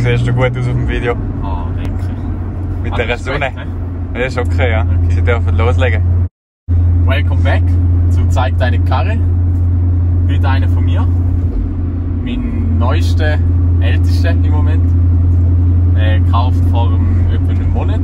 siehst du gut aus auf dem Video. Ah, danke. Mit der Sonne. Ne? Ja, ist okay, ja. Okay. Sie dürfen loslegen. Welcome back zu Zeig deine Karre. Heute einer von mir. Mein neuester, ältester im Moment. Gekauft vor etwa einem Monat.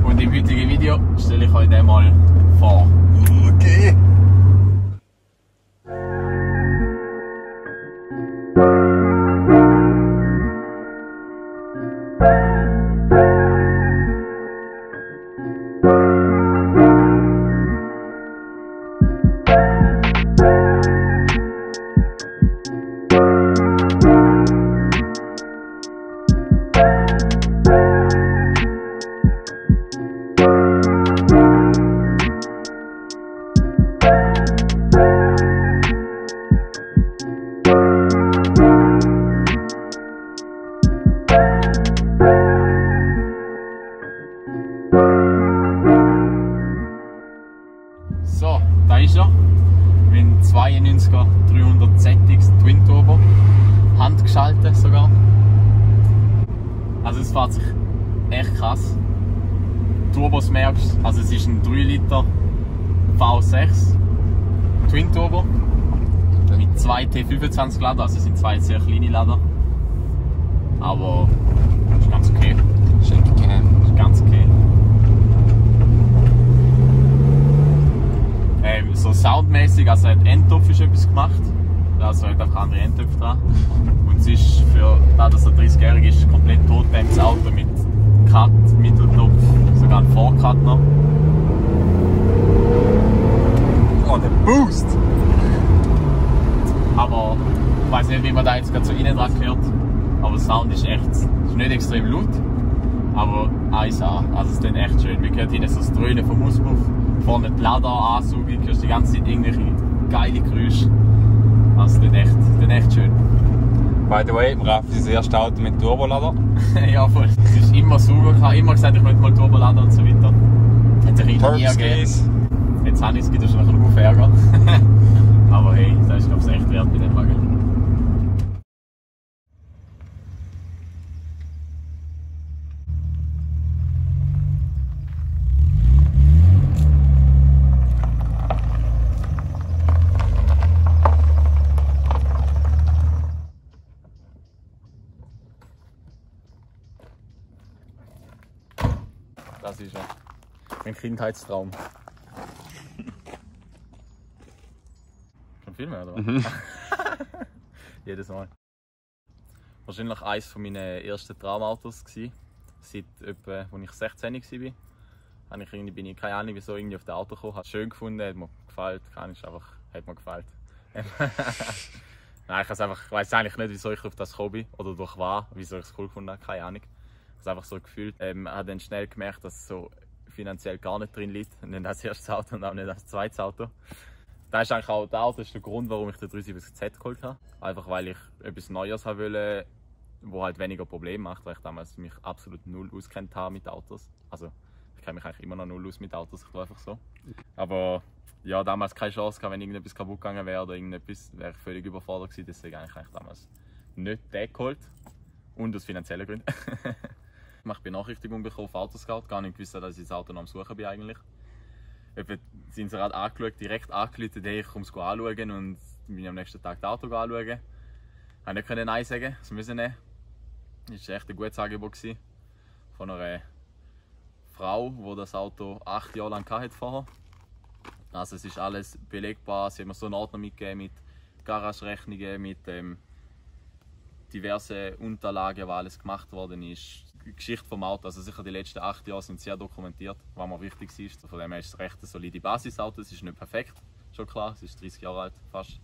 Und im heutigen Video stelle ich euch den mal vor. Okay. So, da ist er. Mein 92er 300ZX Twin Turbo. Handgeschaltet sogar. Also es fährt sich echt krass. Turbos merkst du, also es ist ein 3 Liter V6 Twin Turbo mit 2 T25 Lader, also es sind 2 sehr kleine Lader. Aber ist ganz okay. Ist ganz okay. So soundmäßig, also hat Endtopf ist etwas gemacht, also hat auch andere Endtöpfe dran. Und es ist für da, dass er 30-jährig ist, komplett totdämmtes Auto mit Cut, Mitteltopf, sogar ein Vorcut noch. Oh, der Boost! Aber ich weiß nicht, wie man da jetzt gerade so innen dran hört, aber der Sound ist echt, ist nicht extrem laut, aber 1A, also es klingt echt schön. Man hört hinten so das Dröhnen vom Auspuff. Vorne die Laderansugung, hörst die ganze Zeit irgendwelche geile Geräusche. Also das ist echt schön. By the way, Raffi ist das erste Auto mit Turbolader. Ja voll. Es ist immer sauber, ich habe immer gesagt, ich möchte mal Turbolader und so weiter. Hat sich irgendwie nie ergeben. Jetzt habe ich es, gibt es wahrscheinlich noch Ärger. Aber hey, das ist glaube ich echt wert bei dem Wagen. Das ist er. Mein Kindheitstraum. Schon viel mehr, oder was? Mhm. Jedes Mal. Wahrscheinlich eines von meinen ersten Traumautos gewesen. Seit etwa, als ich 16 war. Bin ich keine Ahnung, wieso irgendwie auf das Auto gekommen. Habe es schön gefunden, hat mir gefallen. Keine Ahnung, hat mir gefallen. Nein, ich weiß eigentlich nicht, wieso ich auf das gekommen bin oder durch war, wieso ich es cool gefunden habe, keine Ahnung. Ich habe es einfach so gefühlt. Ich habe dann schnell gemerkt, dass es so finanziell gar nicht drin liegt. Nicht als erstes Auto und auch nicht als zweites Auto. Das ist eigentlich auch der Grund, warum ich den 370Z geholt habe. Einfach weil ich etwas Neues haben wollte, wo halt weniger Probleme macht, weil ich damals mich absolut null auskennt habe mit Autos. Also ich kenne mich eigentlich immer noch null aus mit Autos, ich tue einfach so. Aber ja, damals keine Chance gehabt, wenn irgendetwas kaputt gegangen wäre oder irgendetwas, wäre ich völlig überfordert gewesen. Deswegen habe ich damals nicht den geholt. Und aus finanziellen Gründen. Ich habe Benachrichtigung bekommen auf Autoscout, gar nicht gewusst, dass ich das Auto noch am Suchen bin eigentlich. Etwa sind sie gerade angeschaut, direkt angerufen, hey, ich komme es anschauen und bin am nächsten Tag das Auto anschauen. Ich konnte nicht Nein sagen, das müssen nehmen. Das war echt ein gutes Angebot von einer Frau, die das Auto 8 Jahre lang vorher hatte. Also es ist alles belegbar, sie hat mir so einen Ordner mitgegeben mit Garagerechnungen, mit diverse Unterlagen, wo alles gemacht worden ist. Die Geschichte vom Auto, also sicher die letzten 8 Jahre sind sehr dokumentiert, was mir wichtig ist. Von dem her ist es recht ein solide Basisauto, es ist nicht perfekt, schon klar, es ist 30 Jahre alt fast.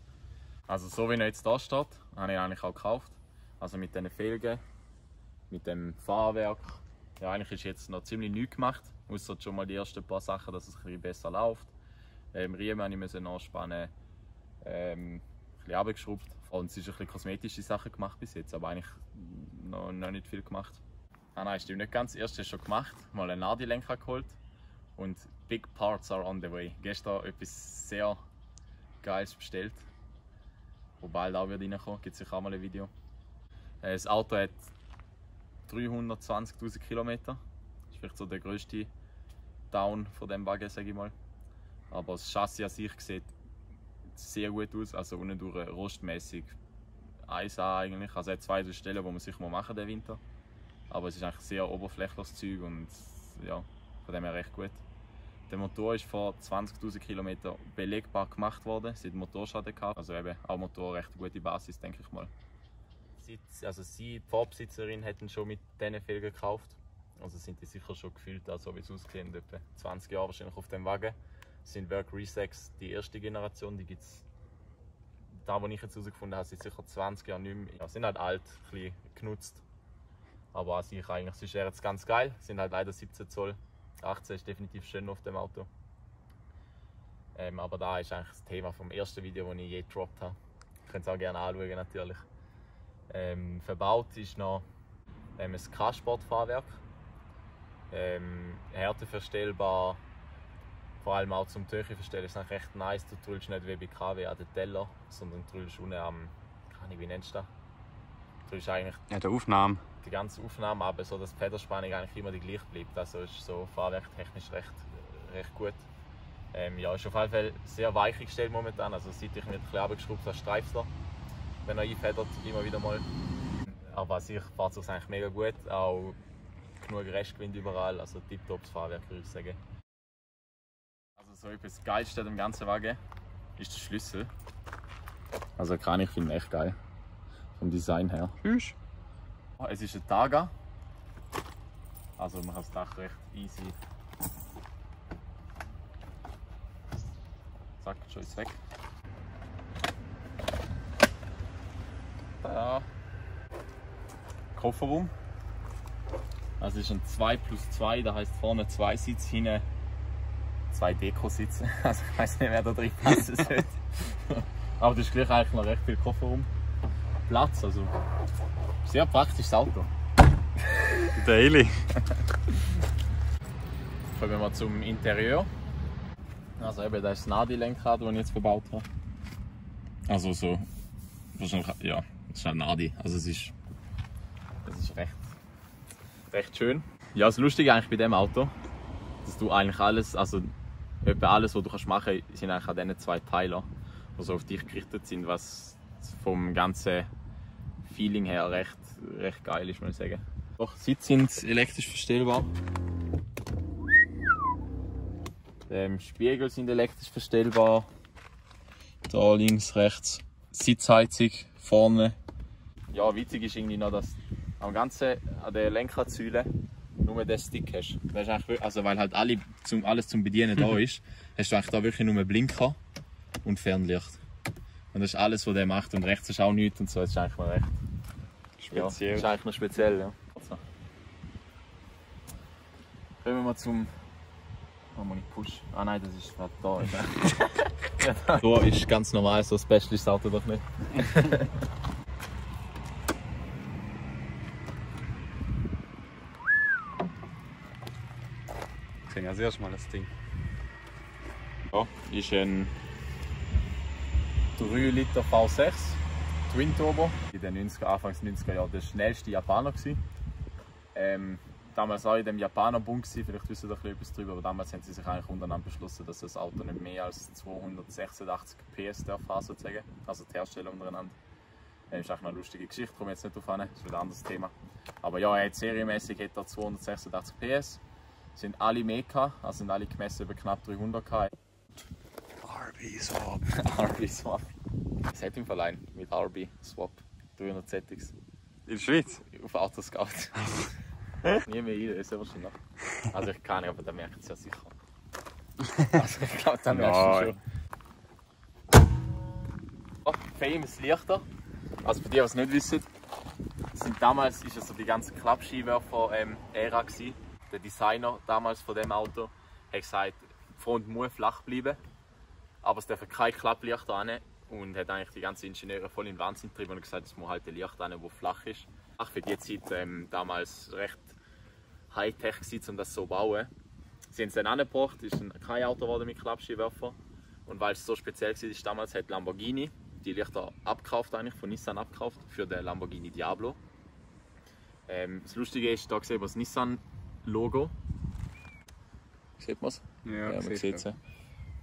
Also so wie er jetzt da steht, habe ich eigentlich auch gekauft. Also mit diesen Felgen, mit dem Fahrwerk. Ja, eigentlich ist jetzt noch ziemlich neu gemacht, außer schon mal die ersten paar Sachen, dass es ein bisschen besser läuft. Riemen musste ich nachspannen, ein bisschen runtergeschraubt. Und es ist ein bisschen kosmetische Sachen gemacht bis jetzt, aber eigentlich noch nicht viel gemacht. Ah nein, stimmt nicht ganz. Erst ist schon gemacht, mal einen Nadellenker geholt und big parts are on the way. Gestern etwas sehr Geiles bestellt, wo bald auch wird reinkommen, gibt es sicher auch mal ein Video. Das Auto hat 320'000 Kilometer. Das ist vielleicht so der grösste Down von dem Wagen, sage ich mal. Aber das Chassis an sich sieht sehr gut aus, also unten durch rostmäßig 1A eigentlich. Also es hat 2 Stellen, wo man sich machen muss den Winter. Aber es ist eigentlich sehr oberflächliches Zeug und ja, von dem her recht gut. Der Motor ist vor 20'000 Kilometern belegbar gemacht worden, es hat Motorschaden gehabt. Also eben auch Motor recht gute Basis, denke ich mal. Also sie, die Vorbesitzerin, hätten schon mit diesen Felgen gekauft. Also sind die sicher schon gefühlt, also wie es aussehen, etwa 20 Jahre wahrscheinlich auf dem Wagen. Das sind Work Resex, die erste Generation, die gibt es, da wo ich jetzt herausgefunden habe, sind sicher 20 Jahre nicht mehr. Ja, sind halt alt, ein bisschen genutzt. Aber an sich eigentlich ist er jetzt ganz geil, sind halt leider 17 Zoll. 18 ist definitiv schön auf dem Auto. Aber da ist eigentlich das Thema vom ersten Video, das ich je gedroppt habe. Ihr könnt es auch gerne anschauen natürlich. Verbaut ist noch ein K-Sport-Fahrwerk. Härteverstellbar, vor allem auch zum Töche verstellen ist es recht nice. Du drückst nicht wie bei KW an den Teller, sondern du drückst unten am, wie nennst du das? Du drückst eigentlich ja, der Aufnahme. Die ganze Aufnahme, aber so dass die Federspannung eigentlich immer die gleiche bleibt. Also ist so fahrwerktechnisch recht gut. Ja, ist auf jeden Fall sehr weich gestellt momentan. Also seit ich mit ein bisschen runtergeschraubt habe, streift es, wenn er einfedert, immer wieder mal. Aber an sich fährt es eigentlich mega gut. Auch genug Restgewind überall, also tipptopps Fahrwerk, würde ich sagen. Also so etwas Geilste am ganzen Wagen ist der Schlüssel. Also ich finde ihn echt geil. Vom Design her. Hüsch. Es ist ein Targa. Also man kann das Dach recht easy. Zack, schon ist weg. Da. Kofferraum. Also es ist ein 2+2, das heisst vorne 2 Sitze, hinten 2 Dekositze. Also ich weiß nicht, wer da drin passen sollte. Aber das ist gleich eigentlich noch recht viel Kofferraum. Platz, also sehr praktisches Auto. Daily. Kommen wir zum Interieur. Also eben, das ist das Nadi-Lenkrad, das ich jetzt verbaut habe. Also so, wahrscheinlich, ja, das ist ein Nadi. Also es ist recht schön. Ja, das Lustige eigentlich bei diesem Auto, dass du eigentlich alles, also etwa alles, was du machen kannst, sind eigentlich an diesen 2 Teilen, die so auf dich gerichtet sind, was vom ganzen Feeling her recht geil ist, muss ich sagen. Doch, Sitze sind elektrisch verstellbar. Spiegel sind elektrisch verstellbar. Da links, rechts. Sitzheizung vorne. Ja, witzig ist irgendwie noch, dass an der Lenkradsäule nur den Stick hast. Das ist eigentlich, also weil halt alles zum Bedienen da ist, hast du eigentlich da wirklich nur Blinker und Fernlicht. Und das ist alles, was der macht. Und rechts ist auch nichts und so. Das ist eigentlich mal recht speziell. Ja, ist eigentlich noch speziell, ja. Also. Kommen wir zum. Oh, muss ich push? Ah nein, das ist gerade da. So ist ganz normal, so special ist das Auto doch nicht. Ich sehe ja sehr schmal das Ding. Ja, ist ein 3 Liter V6 Twin Turbo. In den Anfangs 90er Jahren der schnellste Japaner gewesen. Damals auch in dem Japaner-Bund, vielleicht wissen Sie etwas darüber, aber damals haben sie sich eigentlich untereinander beschlossen, dass das Auto nicht mehr als 286 PS darf haben, sozusagen. Also die Hersteller untereinander. Das ist auch eine lustige Geschichte, komme jetzt nicht drauf an, das ist wieder ein anderes Thema. Aber ja, serienmäßig hat er 286 PS. Sind alle mehr gehabt, also sind alle gemessen über knapp 300 km. RB Swap. RB Swap. Setting verleihen mit RB Swap. 300 Settings. In der Schweiz? Auf Autoscout. Nie mehr rein, ist wahrscheinlich. Also ich kann nicht, aber da merkt es ja sicher. Also ich glaube, da merkst du schon. Oh, famous Lichter. Also für die, die es nicht wissen, damals war es so die ganze Klappscheinwerfer-Ära. Der Designer damals von dem Auto hat gesagt, die Front muss flach bleiben, aber es dürfen keine Klapplichter an. Und hat eigentlich die ganzen Ingenieure voll in den Wahnsinn getrieben und gesagt, es muss halt ein Licht an, das flach ist. Ach, für die Zeit damals recht Hightech gewesen, um das so zu bauen. Sie haben es dann angebracht, es ist kein Auto geworden mit Klappscheinwerfer. Und weil es so speziell war, damals hat Lamborghini die Lichter abgekauft, eigentlich von Nissan abgekauft für den Lamborghini Diablo. Das Lustige ist, da sehen wir das Nissan-Logo. Sieht man es? Ja, man sieht es.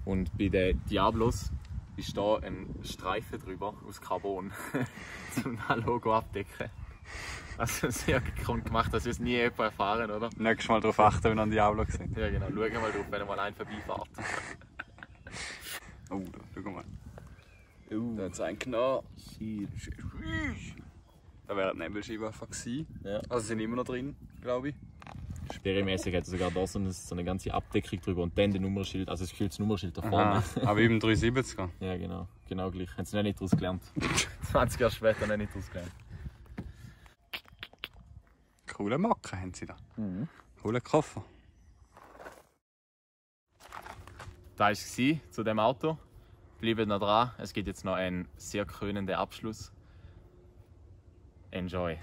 Und bei den Diablos ist da ein Streifen drüber aus Carbon, um das Logo abdecken. Also sehr gekonnt gemacht, dass wir es nie jemand erfahren, oder? Nächstes Mal darauf achten, wenn wir an Diablo sehen. Ja genau, schauen mal drauf, wenn mal ein vorbeifährt. Oh, da, schau mal. Da hat es einen genommen. Da wäre die Nebelscheibe einfach gewesen. Ja. Also sie sind immer noch drin, glaube ich. Sperremäßig hat es sogar da so eine ganze Abdeckung drüber und dann das Nummernschild, also das das Nummernschild da vorne. Aha, aber wie im 370er. Ja genau, genau gleich. Haben sie noch nicht daraus gelernt. 20 Jahre später noch nicht daraus gelernt. Coole Macke haben sie da. Cooler Koffer. Das war es zu dem Auto. Bleibt noch dran, es gibt jetzt noch einen sehr krönenden Abschluss. Enjoy!